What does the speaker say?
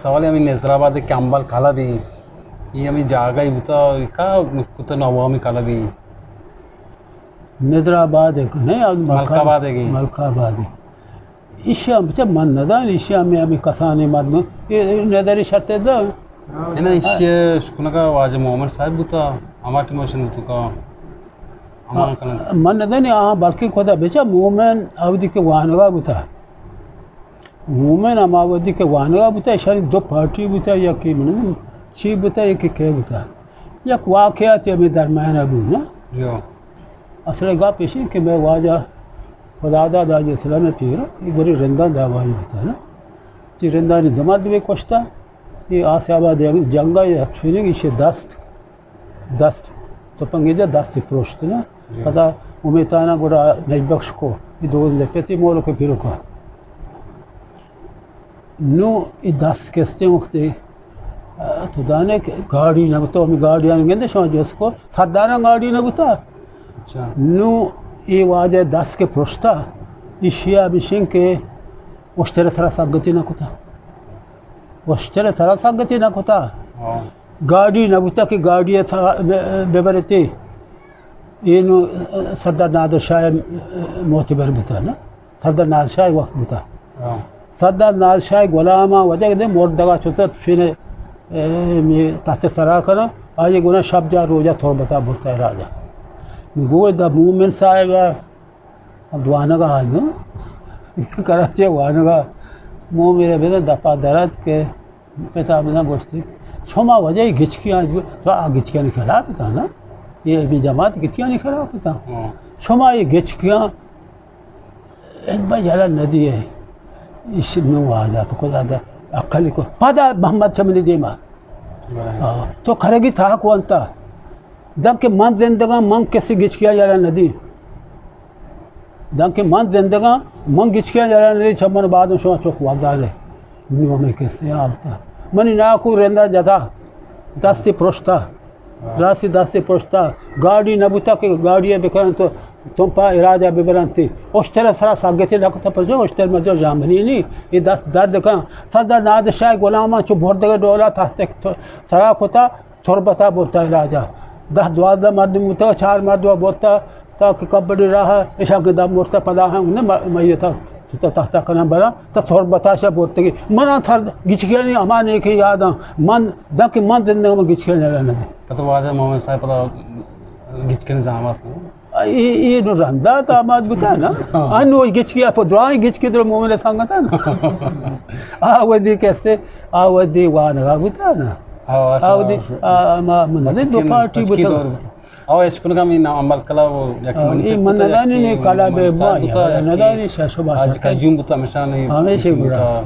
تولے ہمیں نظر آباد کہ امبل کلب ایں، یہ ہمیں جاگہ ہی بوتا، کا کتا نوامی کلب ایں؟ نظر آباد ایک نہیں، ملک آباد ایک۔ ملک آباد۔ ایشی ہم بچہ من ندان، ایشی ہم ہمیں کسانی مردم، یہ نظر شرط دا۔ انا ایشی شکنگا واجہ محمد صاحب بوتا، ہما ٹیم شن بوتا کا، ہما کنن۔ من ندان، آ بلکہ خدا بچہ مومن اودی کے وانگا بوتا۔ مومن ہما وھدی کہ وانگا بوتا، ایشانی دو پارٹی بوتا، یکی من چی بوتا، یکی کے بوتا۔ یک واقعاتے ہمیں درمیان بو نا۔ جو۔ اصل گپ ایشی کہ میں واجہ خداداد حاجی اسلام پیرا، یہ گوری رندان دعوائی بوتا نا۔ تی رندانی دو مرد بھی کشتا، یہ آسیاباد جنگا، یہ فیلنگ ایشی دست دست، تو پنگے دے دست پروشت نا۔ جی۔ پدا امیتانا گڑا نجبخش کو، ای دو لپتی مولو کے پیرو کا۔ نو ای دست کستے وقتے، آ، تو دانے کہ گاڑی نہ بوتا، ہمیں گاڑی آن گندے شما جس کو، سرداران گاڑی نہ بوتا۔ اچھا۔ نو ای واجہ دست کے پروشتا، ای شیعہ بشن کے اشتر سرا سگتی نہ کتا۔ اشتر سرا سگتی نہ کتا۔ ہاں۔ گاڑی نہ بوتا کہ گاڑی تھا ببرتے۔ اینو سردار نادر شاہ معتبر بوتا نا۔ سردار نادر شاہ وقت بوتا۔ ہاں۔ سردار نادر شاہ غلام وجہ دے مردگا چوتا فین، اے، می تحت سرا کنا۔ آئی گنا شب جا روجا تربتا برتا راجا۔ گو دا مومن صاحب وانگا آئی نو۔ کراچی وانگا مو میرے بدن دپا درد کے پتا بنا گوشتی، شما وجہ گچکیاں، تو آ گچکیانی خلاف تا نا؟ یہ بھی جماعت گچکیانی خلاف تا۔ ہاں۔ شما یہ گچکیاں ایک بار یلا ندی ہے۔ اس میں واجہ تو کو زیادہ عقل کو پدا محمد چمنی دیما۔ بلے۔ ہاں۔ تو کرگی تھا کو انتا۔ دم کہ من زندگاں، من کسی گچکیا یلا ندی۔ دانکہ من زندگاں، من گچکیاں یلا ندی، چہ من بعد شما چوک وادارے۔ نو ہمیں کسے آلتا۔ منی ناکو رندا جتا، دستی پرشتا۔ راستی دستی پرشتا۔ گاڑی نبوتا کہ گاڑی بکرن تو تم پا اراجہ ببرن تی۔ اشتر سرا سگتی نکتا پر جو اشتر مجو جامنی نی۔ یہ دست درد کن۔ سردار نادر شاہ غلاما چو بردگ ڈولا تحت سرا کتا۔ تربتا برتا علاجا۔ دہ دوازدہ مردم بوتا، چار مردم برتا، تا کہ کبڑی راہ، اشاں کہ دم مرتا پدا ہم نے م-، میتا چتا تحتا کنن برا، تا تربتا شا برتگی۔ منا تھر گچکیانی ہما نیکی یاداں۔ من، دانکہ من زندگاں من گچکیانی یلا ندی۔ پتہ واجہ محمد صاحب پتہ گچکیانی زحمت کو۔ اے، اے نو رندا داماد بوتا نا۔ ہاں۔ انو گچکی اپ درائیں گچکی در مومن سنگتا نا۔ آ ودی کسے، آ ودی وانگا بوتا نا۔ ہاں، آ ودی، آ، ما، من دو پارٹی بوتا۔ او اشکنگا می نام عمل کلا وہ یک ہاں، من اے من ندانی نے کلا بے ما بوتا، ندانی شاہ شباش آج قیوم بوتا مشان ہمیشہ بوتا۔